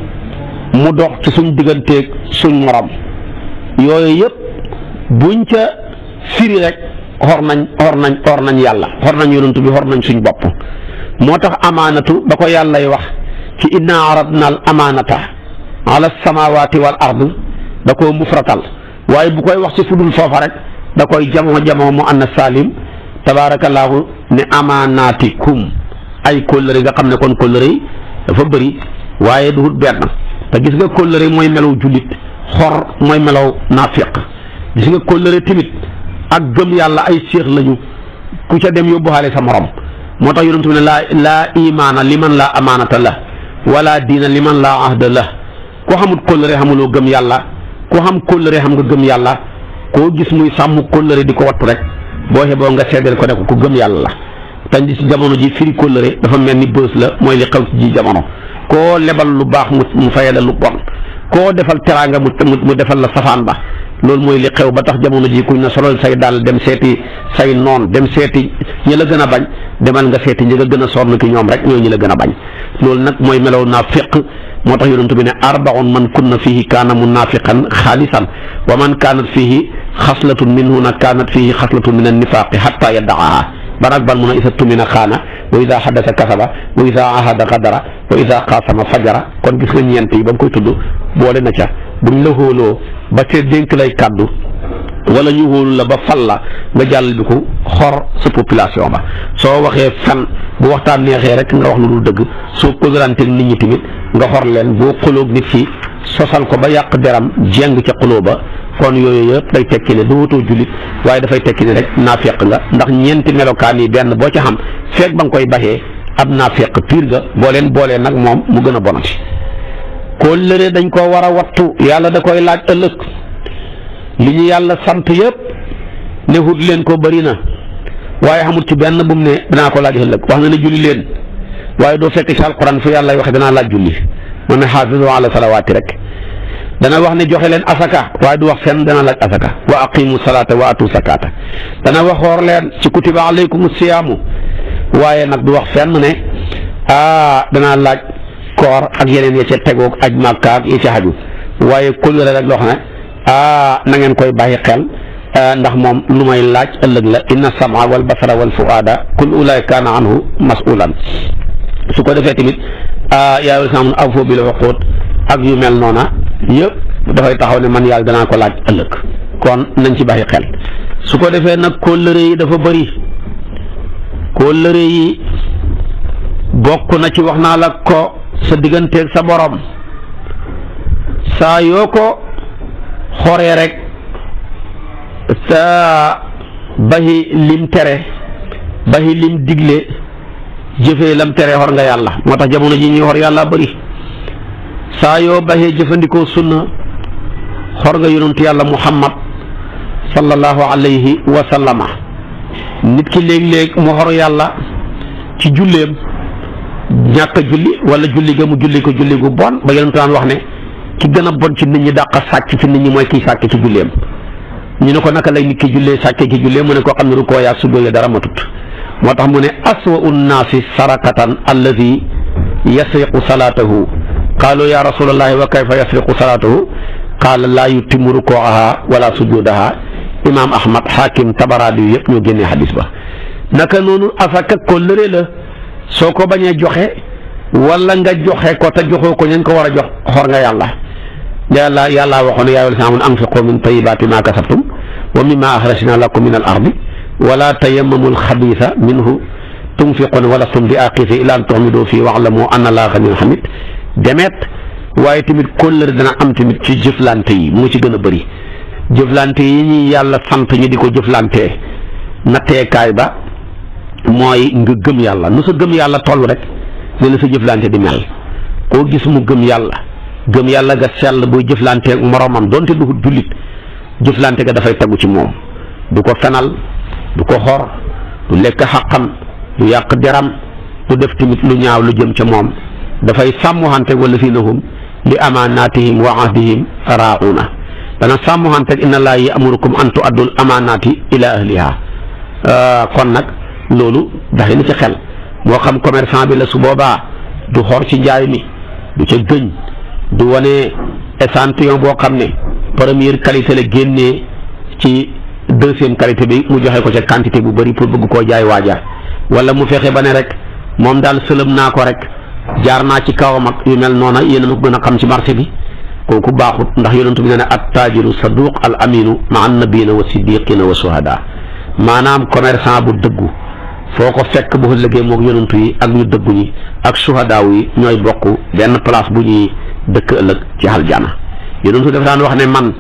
mu dox ci suñ digganteeg suñ morom yooyu yëpp buñ ca firi rek xor nañ yàlla xor nañ yonent bi xor nañ suñ bopp moo tax amaanatu ba ko yàllay wax ci inna aradna al amaanata ala samawati wal ard da koo mufratal waaye bu koy wax ci fudul foofa rek da koy jamoo mu anna salim tabaarakallaahu ne amaanaatikum ay kóllëre nga xam ne kon kóllëre yi dafa bëri waaye du benn te gis nga kóllëre mooy melaw jullit xor mooy melaw naafiq gis nga kóllëre tamit ak gëm yàlla ay séex lañu ku ca dem yóbbuwaale sa morom moo tax yonent bi ne laa imaana liman laa amaanata la wala diina liman laa ahda la ku xamut kóllëre xamuloo gëm yàlla ku xam kóllëre xam nga gëm yàlla koo gis muy sàmm kóllëre di ko wattu rek boo xeboo nga seedeel ko ne ko ku gëm yàlla la te ci jamono ji firi kóllëre dafa mel ni bës la mooy li xew ci ji jamono koo lebal lu baax mu fayal la lu bon koo defal teraanga mu defal la safaan ba loolu mooy li xew ba tax jamono ji kuñ na solol say daal dem seeti say noon dem seeti ñi la gën a bañ demal nga seeti ñi nga gën a sonn ki ñoom rek ñoo ñi la gën a bañ loolu nag mooy melaw naafiq moo tax yonent bi ne arbaun man kunna fihi kaana munaafiqan xaalisan wa man kaanat fihi xaslatun minhuna kaanat fihi xaslatun min annifaaqi xatta yaddaaha ban ak ban mun a isa tumina xaana wa ida xadasa kasaba wa ida ahada xadara wa ida xaasama fajara kon gis nga ñeent yi ba mu koy tudd boole na ca buñ la xóoloo ba te dénk lay kàddu wala ñu xóolu la ba fal la nga jàll bi ko xor sa population ba soo waxee fen bu waxtaan neexee rek nga wax lu dul dëgg soo kóllëranteeg nit ñi tamit nga xor leen boo xulóog nit ki sosal ko ba yàq deram jeng ca xuloo ba kon yooyu yëpp day tekki ne dootoo jullit waaye dafay tekki ne rek naafeq nga ndax ñeenti melokaan yi benn boo ca xam feeg ba nga koy baxee ab naafeq piir nga boo leen boolee nag moom mu gën a bonati kóllëre dañ ko war a wattu yàlla da koy laaj ëllëg li ñu yàlla sant yëpp ne hut leen ko bëri na waaye xamul ci benn bu mu ne danaa ko laaj ëllëg wax na ne julli leen waaye doo fekk ci alquran fu yàlla waxe danaa laaj julli mu ne xaafisu ala salawaati rek dana wax ne joxe leen asaka waaye du wax fenn dana laaj asaka wa aqimu salaata wa atu zakata dana wax xoor leen ci kutiba alaykum siyaamu waaye nag du wax fenn ne danaa laaj koor ak yeneen ya ca tegoog aj màkka ak yi ca xaju waaye kóllëre rek loo xam ne na ngeen koy bàyyi xel ndax moom lu may laaj ëllëg la inna sama wal basara wal fuada kul ulay kaana anhu masulan su ko defee tamit yaa ayyuhal awfu bil uqud ak yu mel noona yëpp dafay taxaw ne man yàlla danaa ko laaj ëllëg kon nañ ci bàyyi xel su ko defee nag kóllëre yi dafa bëri kóllëre yi bokk na ci wax naa la ko sa digganteeg sa borom saa yoo ko xoree rek sa baxi lim tere baxi lim digle jëfee lam tere xor nga yàlla. moo tax jamono ji ñuy xor yàlla bëri saa yoo baxee jëfandikoo sunna xor nga yonentu yàlla muhammad sallallahu alayhi wa sallama. nit ki léeg-léeg mu xor yàlla ci julleem ñàkk a julli wala julli ga mu julli ko julli gu bon ba yonentu daan wax ne ki gën a bon ci nit ñi dàq sàcc ci nit ñi mooy kiy sàcc ci julleem. ñu ne ko naka lay nit ki jullee sàccee ci jullee mu ne koo xam ne rukkoo yaa sujjóot dara matut. moo tax mu ne aswa'u nnaasi sarakatan alladi yasriqu salaatahu qaalu ya rasulallahi wa kayfa yasriqu salaatahu qaala laa yutimmu rukkooaha wala sujuudaha. imaam ahmad hakim tabaraani yu yëpp ñoo génnee xadis ba. naka noonu asaka kóllëre la soo ko bañee joxe wala nga joxe ko te joxoo ko ñañ ko war a jox xor nga yàlla. yàlla waxoon yaa ayyuhal laziina aamanu anfiqu min tayyibaati maa kasabtum wa mimmaa axrajnaa lakum min al ardi wala tayammamu al-xabiisa minhu tunfiquuna wa lastum bi aaxizihi illaa an tuxmidu fiihi wa'lamu anna Allaaha ganiyyun hamiid. demet waaye tamit kóllëre dana am tamit ci jëflante yi moo ci gën a bëri. jëflante yi ñuy yàlla sant ñu di ko jëflantee natteekaay ba mooy nga gëm yàlla nu sa gëm yàlla toll rek ne la sa jëflante di mel. koo gis mu gëm yàlla ga sell booy jëflanteeg moromam donte du jullit jëflante ga dafay tegu ci moom. du ko fenal du ko xor du lekk xaqam du yàq deram du def tamit lu ñaaw lu jëm ca moom dafay sàmmuxanteeg wallazina hum li amaanaatihim wa ahdihim raa'uuna. dana sàmmuxanteeg inna Allaaha ya'murukum an tu'addul amaanaati ila ahliha. kon nag loolu daxee na ci xel moo xam commerçant bi la su boobaa du xor ci njaay mi du ca gëñ du wane échantillon boo xam ne première qualité la génnee ci deuxième qualité bi mu joxe ko ca quantité bu bëri pour bëgg koo jaay waaja wala mu fexe ba ne rek moom daal sëlëm naa ko rek jaar naa ci kawam ak yu mel noona yéen a ma ko gën a xam ci marché bi kooku baaxut ndax yonent bi ne ne at-taajiru saduq al aminu ma an nabiyina wa siddiqina wa suhada. maanaam commerçant bu dëggu foo ko fekk bu ëllëgee moog yonentu yi ak ñu dëggu ñi ak suhadaaw yi ñooy bokk benn place bu ñuy dëkk ëllëg ci aljana. yonentu dafa daan wax ne man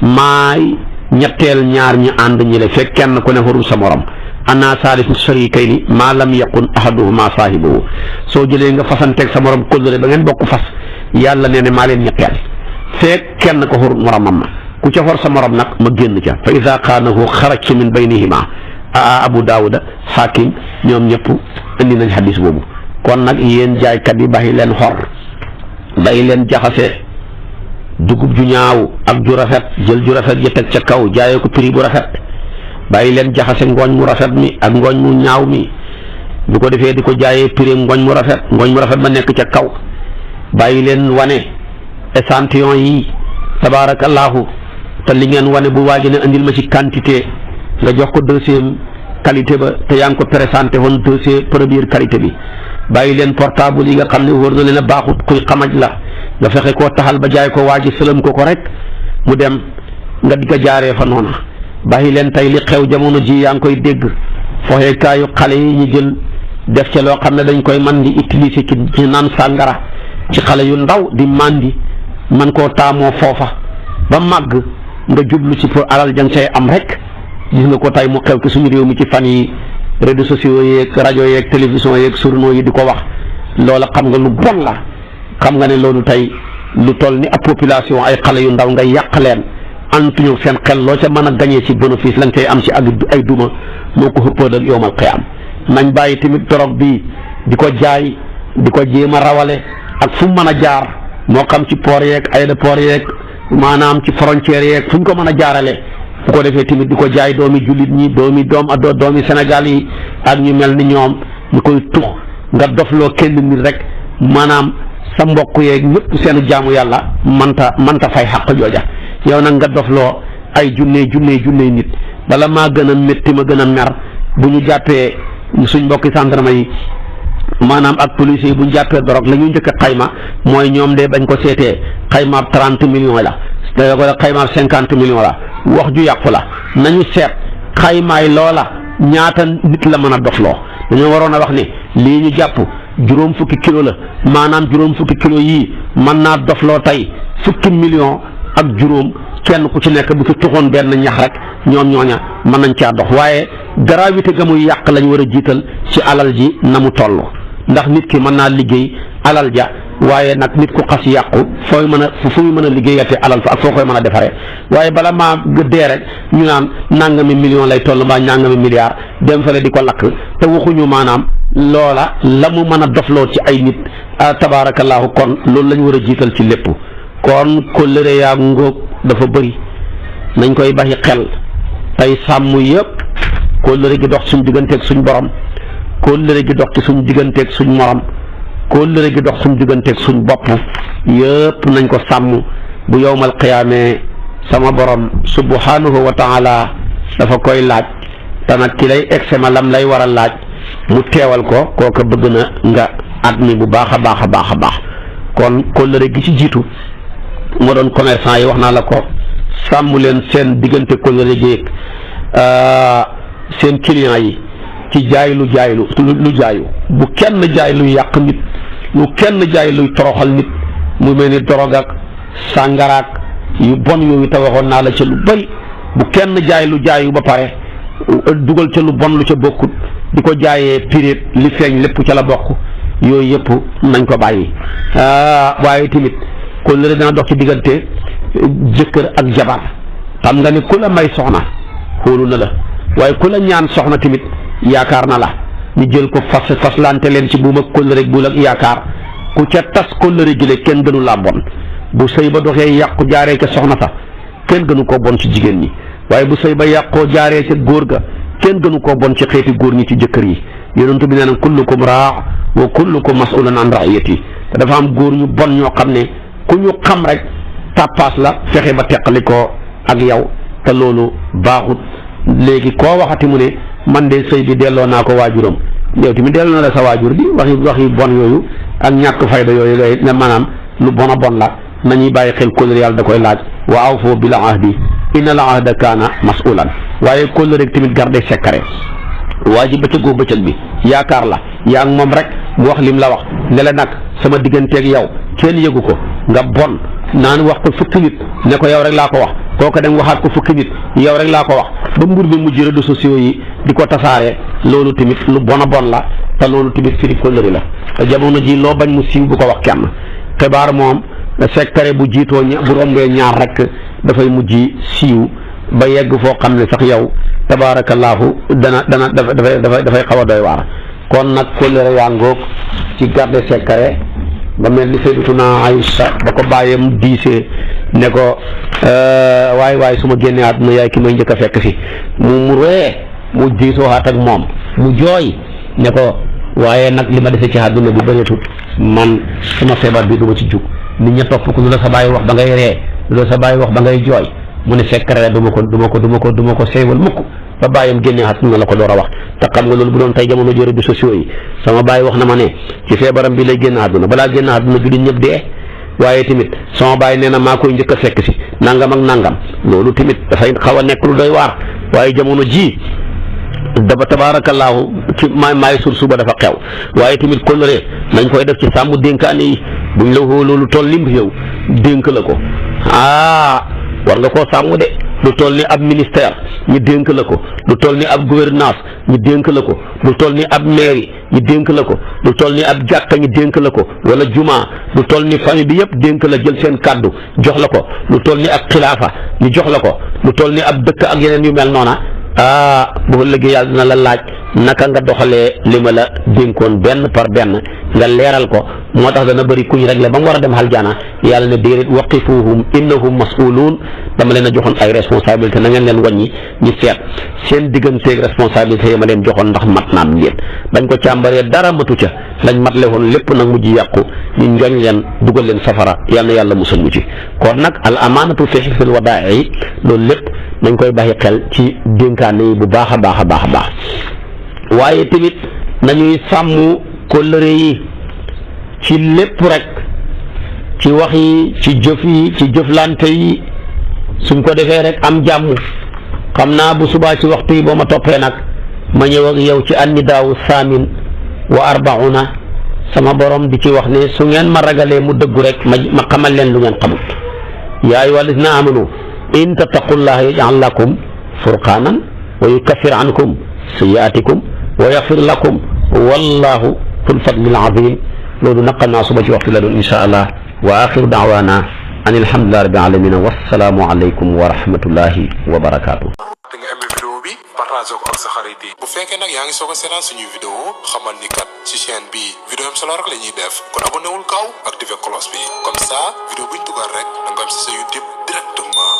maay ñetteel ñaar ñi ànd ñi le fekk kenn ku ne xorul sa morom. ana saalisu sharikayni maa lam yakun ahaduhuma saahibuhu. soo jëlee nga fasanteeg sa morom kóllëre ba ngeen bokk fas yàlla nee ne maa leen ñetteel fekk kenn ko xorul moromam ma ku ca xor sa morom nag ma génn ca fa ida xaanahu xarajtu min baynihima. Abu Daawuda Hakim ñoom ñëpp indi nañ xadis boobu. kon nag yéen jaaykat yi bàyyi leen xor bàyyi leen jaxase dugub ju ñaaw ak ju rafet jël ju rafet ji teg ca kaw jaayee ko prix bu rafet bàyyi leen jaxase ngooñ mu rafet mi ak ngooñ mu ñaaw mi bu ko defee di ko jaayee prix ngooñ mu rafet ba nekk ca kaw bàyyi leen wane échantillon yi tabaarakallaahu te li ngeen wane bu waaj ne andil ma ci quantité nga jox ko deuxième qualité ba te yaa ngi ko présenté woon première qualité bi. bàyyi leen portable yi nga xam ne wóor na leen a baaxut kuy xamaj la nga fexe koo taxal ba jaay ko waa ji sëlëm ko rek mu dem nga di ko jaaree fa noona. bàyyi leen tey li xew jamono ji yaa ngi koy dégg foxeekaayu xale yi ñu jël def ca loo xam ne dañ koy man di utiliser ci naan sàngara ci xale yu ndaw di mandi man koo taamoo foofa ba màgg nga jublu ci pour alal jang say am rek. gis nga ko tey mu xew ci suñu réew mi ci fan yi réseaux sociaux yeeg rajo yeeg télévision yeeg journaux yi di ko wax loola xam nga lu bon la. xam nga ne loolu tey lu toll ni ab population ay xale yu ndaw nga yàq leen antuñu seen xel loo ca mën a gañee ci bénéfice lañ koy am ci ak ay duma moo ko xëppalal yowmal qiyaam. nañ bàyyi tamit drogue bi di ko jaay di ko jéem a rawale ak fu mu mën a jaar moo xam ci port yeeg aéroport yeeg maanaam ci frontière yeeg fu ñu ko mën a jaarale bu ko defee tamit di ko jaay doomi jullit ñi doomi Sénégal yi ak ñu mel ni ñoom ñu koy tux nga dofloo kenn nit rek maanaam sa mbokk yeeg ñëpp seen jaamu yàlla manta fay xaq jooja yow nag nga dofloo ay junne nit bala maa gën a métti ma gën a mer bu ñu jàppee suñ mbokki gendarme yi maanaam ak police yi bu ñu jàppee dorog la ñu njëkk a xayma mooy ñoom de bañ ko seetee xaymaab 30 millions la wala xaymaab 50 millions la wax ju yàqu la nañu seet xaymaay loola ñaata nit la mën a dofloo dañoo waroon a wax ne lii ñu jàpp juróom fukki kilo la maanaam juróom fukki kilo yii mën naa dofloo tey fukki million ak juróom kenn ku ci nekk bu ci tuxoon benn ñax rek ñoom ñooña mën nañ caa dox waaye gravité ga muy yàq lañ war a jiital ci alal ji na mu toll ndax nit ki mën naa liggéey alal ja waaye nag nit ku xas yàqu fu muy mën a liggéeyate alal fa ak foo koy mën a defaree waaye bala maa dee rek ñu naan nangami million lay toll mbaa nangami milliard dem fale di ko lakk te waxuñu maanaam loola la mu mën a dofloo ci ay nit tabaarakallaahu kon loolu lañ war a jiital ci lépp kon kóllëre yaa ngóog dafa bëri nañ koy baxi xel tey sàmm yëpp kóllëre gi dox suñ digganteeg suñ borom kóllëre gi dox ci suñ digganteeg suñ morom kóllëre gi dox suñ digganteeg suñ bopp yëpp nañ ko sàmm bu yowmal qiyaamee sama borom subhanahu wa taala dafa koy laaj te nag ki lay exema lam lay war a laaj mu teewal ko kooka bëgg na nga admi bu baax a baax a baax a baax kon kóllëre gi ci jiitu moo doon commerçant yi wax naa la ko sàmm leen seen diggante kóllëre gi seen client yi ci jaay lu jaayu bu kenn jaay luy yàq nit lu kenn jaay luy toroxal nit mu mel ni dorog ak sàngaraak yu bon yooyu te waxoon naa la ca lu bëri bu kenn jaay lu jaayu ba pare dugal ca lu bon lu ca bokkut di ko jaayee pirit li feeñ lépp ca la bokk yooyu yëpp nañ ko bàyyi waaye tamit kóllëre dana dox ci diggante jëkkër ak jabar xam nga ni ku la may soxna xoolu na la waaye ku la ñaan soxna tamit yaakaar na la ñu jël ko faslante leen ci buum ak kóllëre bu la yaakaar ku ca tas kóllëre gi le kenn gënu laa bon bu sëy ba doxee yàqu jaaree ca soxna sa kenn gënu koo bon ci jigéen ñi waaye bu sëy ba yàqoo jaaree ca góor ga kenn gënu koo bon ci xeeti góor ñi ci jëkkër yi yonent bi nee na kullukum raa wa kullukum mas'ulun an ra'iyati te dafa am góor ñu bon ñoo xam ne ku ñu xam rek tàppaas la fexe ba teqali ko ak yow te loolu baaxut léegi koo waxati mu ne man de sëy bi delloo naa ko waajuram yow tamit delloo na la sa waajur bi waxi bon yooyu ak ñàkk fayda yooyu ngay ne maanaam lu bon a bon la nañuy bàyyi xel kóllëre yàlla da koy laaj wa awfu bil ahdi inna al ahda kaana mas'ulan waaye kóllëre rek tamit garde secret waa ji bëccëgoo bëccëg bi yaakaar la yaa ngi moom rek mu wax lim la wax ne la nag sama digganteeg yow kenn yëgu ko nga bon naan wax ko fukki nit ne ko yow rek laa ko wax kooku dem waxaat ko fukki nit yow rek laa ko wax ba mbir bi mujj réseaux sociaux yi di ko tasaare loolu tamit lu bon a bon la te loolu tamit firi kóllëre la te jamono ji loo bañ mu siiw bu ko wax kenn xibaar moom secret bu jiitoo bu rombee ñaar rek dafay mujj siiw ba yegg foo xam ne sax yow tabaarakallaahu dafay xaw a doy waar kon nag kóllëre yaa ngoog ci garde secret ba mel ni Sayyidatuna Aïcha ba ko bàyyee mu diisee ne ko waay su ma génnee àdduna yaay ki may njëkk a fekk si mu ree mu diisoowaat ak moom mu jooy ne ko waaye nag li ma dese ci àdduna bi bëreetut man sama feebar bi du ma ci jug nit ña topp ko lu la sa bàyyi wax ba ngay ree lu la sa bàyyi wax ba ngay jooy mu ne secret du ma ko seewal mukk ba bàyyam génnee àdduna la ko door a wax te xam nga loolu bu doon tey jamono ji réseaux sociaux yi sama bàyyi wax na ma ne ci feebaram bi lay génn àdduna balaa génn àdduna bi du ñëpp dee waaye tamit sama bàyyi nee na maa koy njëkk a fekk si nangam ak nangam loolu tamit dafay xaw a nekk lu doy waar waaye jamono ji dafa tabaarakallaahu ci maay sur suba dafa xew waaye tamit kóllëre nañ koy def ci sàmm dénkaane yi buñ la woo loolu toll lim yow dénk la ko war nga koo sàmm de lu toll ni ab ministère ñu dénk la ko lu toll ni ab gouvernance ñu dénk la ko lu toll ni ab mairie ñu dénk la ko lu toll ni ab jàkka ñu dénk la ko wala juma lu toll ni famille bi yëpp dénk la jël seen kàddu jox la ko lu toll ni ab xilaafa ñu jox la ko lu toll ni ab dëkk ak yeneen yu mel noona bu ëllëgee yàlla dina la laaj naka nga doxalee li ma la dénkoon benn par benn nga leeral ko moo tax dana bëri kuñ réglé ba mu war a dem aljana yàlla ne déedéet waqifuhum innahum mas'uluun dama leen a joxoon ay responsabilité na ngeen leen wàññi ñu seet seen digganteeg responsabilité yi ma leen joxoon ndax mat naam ngeen bañ ko càmbaree dara matu ca lañ matle woon lépp nag mujj yàqu ñu njoñ leen dugal leen safara yàlla na yàlla musal mu ci kon nag al amaanatu fi hifzil wadaa'i loolu lépp nañ koy bàyyi xel ci dénkaane yi bu baax a baax a baax a baax waaye tamit nañuy sàmm kóllëre yi ci lépp rek ci wax yi ci jëf yi ci jëflante yi suñ ko defee rek am jàmm xam naa bu subaa ci waxtu yi boo ma toppee nag ma ñëw ak yow ci annidaawu saamin wa arbauna sama borom di ci wax ne su ngeen ma ragalee mu dëggu rek ma xamal leen lu ngeen xamut yaa ayyuha alladina amanu in tattaqullaha yaj'al lakum furqanan wa yukaffir ankum sayyi'atikum wa yaghfir lakum wallahu dhul fadlil azim. loolu naqal naa suba ci waxtu la doon insha allah wa axiru da'wana an alhamdulillahi rabbil alamin wassalaamu aleykum wa rahmatullahi wa barakatuh. da nga aimé vidéo bi partage ko ak sa xarit yi bu fekkee nag yaa ngi soog a seetaan suñuy vidéo xamal ni kat ci chaîne bi vidéo am solo rek la ñuy def kon abonné wul gaaw activé cloche bi comme ça vidéo buñ dugal rek da nga am ci sa YouTube directement.